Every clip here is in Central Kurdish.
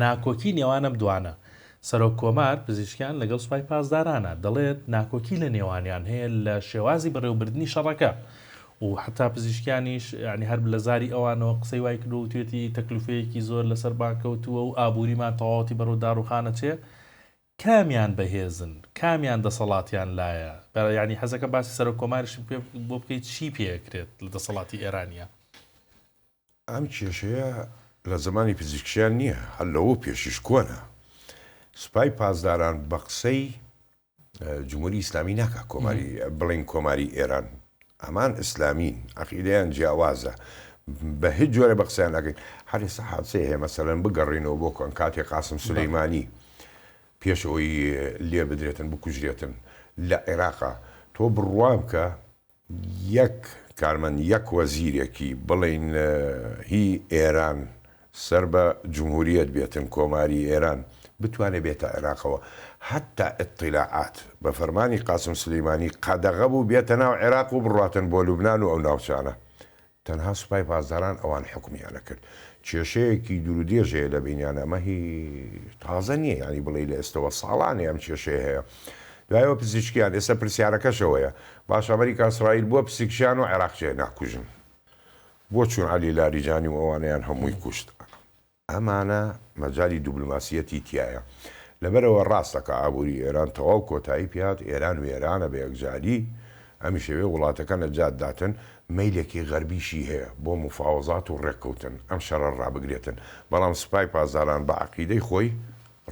ناکۆکی نێوان ئەم دوانە، سەرۆک کۆمار پزیشکیان لەگەڵ سوپای پاسدارانە، دەڵێت ناکۆکی لە نێوانیان هەیە لە شێوازی بەڕێوەبردنی شەڕەکە و حەتا پزیشکیانیش یانی هەر لە زاری ئەوانەوە قسەی وای کردووە وتوێتی تەکلوفەیەکی زۆر لەسەرمان کەوتووە و ئابووریمان تەواوەتی بەرەو داڕوخان ئەچێ. کامیان بەهێزن؟ کامیان دەسەڵاتیان لایە؟ یانی حەزەکەم باسی سەرۆک کۆماریشم پێ بۆ بکەیت چی پێکرێت لە دەسەڵاتی ئێرانیە؟ ئەم کێشەیە لە زەمانی پزیشکیان نییە، هەر لەوە پێشیش کۆنە. سوپای پاسداران بە قسەی جمهوری ئیسلامی ناکا کۆماری بڵێن کۆماری ئێران ئەمان ئیسلامین عەقیدەیان جیاوازە بە هیچ جۆرە بە قسەیان ناکەین هەر ئێستا حادسەیە هەیە مەسەلەن بگەڕێینەوە بۆ کۆن کاتێ قاسم سولەیمانی پێش ئەوەی لێ بدرێتن بکوژرێتن لە عێراقا تۆ بڕوا بکە یەک کارمەند یەک وەزیرێکی بڵێین هی ئێران سەر بە جمهوریەت بێتن کۆماری ئێران بتوانێ بێتە عێراقەوە هەتا ئیتیلاعات بە فەرمانی قاسم سلیمانی قەدەغە بوو بێتە ناو عێراق و بڕواتن بۆ لوبنان و ئەو ناوچانە تەنها سوپای پاسداران ئەوان حوکمیان ئەکرد. کێشەیەکی دوورودرێژ هەیە لە بەینیان ئەمە هی تازە نییە یانی بڵێی لە ئێستەوە ساڵانێ ئەم کێشەیە هەیە. دوایەوە پزیشکیان ئێستا پرسیارەکەش ئەوەیە باشە ئەمریکا ئیسرائیل بۆ پزیکشیان و عێراقچێ ناکوژن؟ بۆ چوون عەلی لاریجانی و ئەوانەیان هەمووی کوشت؟ ئەمانە مەجالی دوبلماسیەتی تیایە. لەبەرئەوە ڕاستە کە ئابوری ئێران تەواو کۆتایی پێهات، ئێران وێرانە بە یەکجاری، ئەمیش ئەوێ وڵاتەکە نەجات داتن، مەیلێکی غەربیشی هەیە بۆ موفاوەزات و ڕێککەوتن ئەم شەڕە ڕابگرێتن، بەڵام سوپای پاسداران بە عەقیدەی خۆی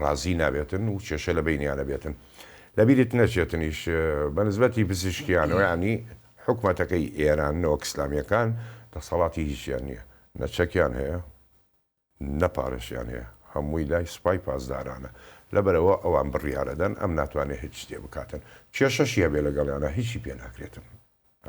ڕازی نابێتن و کێشە لە بەینیانە بێتن. لەبیرت نەچێتنیش بە نسبەتی پزیشکیانەوە یانی حکومەتەکەی ئێران نەوەک ئیسلامیەکان دەسەڵاتی هیچیان نیە، نە چەکیان هەیە، نە پارەشیان هەیە هەمووی لای سوپای پاسدارانە لەبەرئەوە ئەوان بڕیارەدەن ئەم ناتوانێ هیچ شتێ بکاتن کێشەشی هەبێ لەگەڵیانا هیچی پێ ناکرێتن.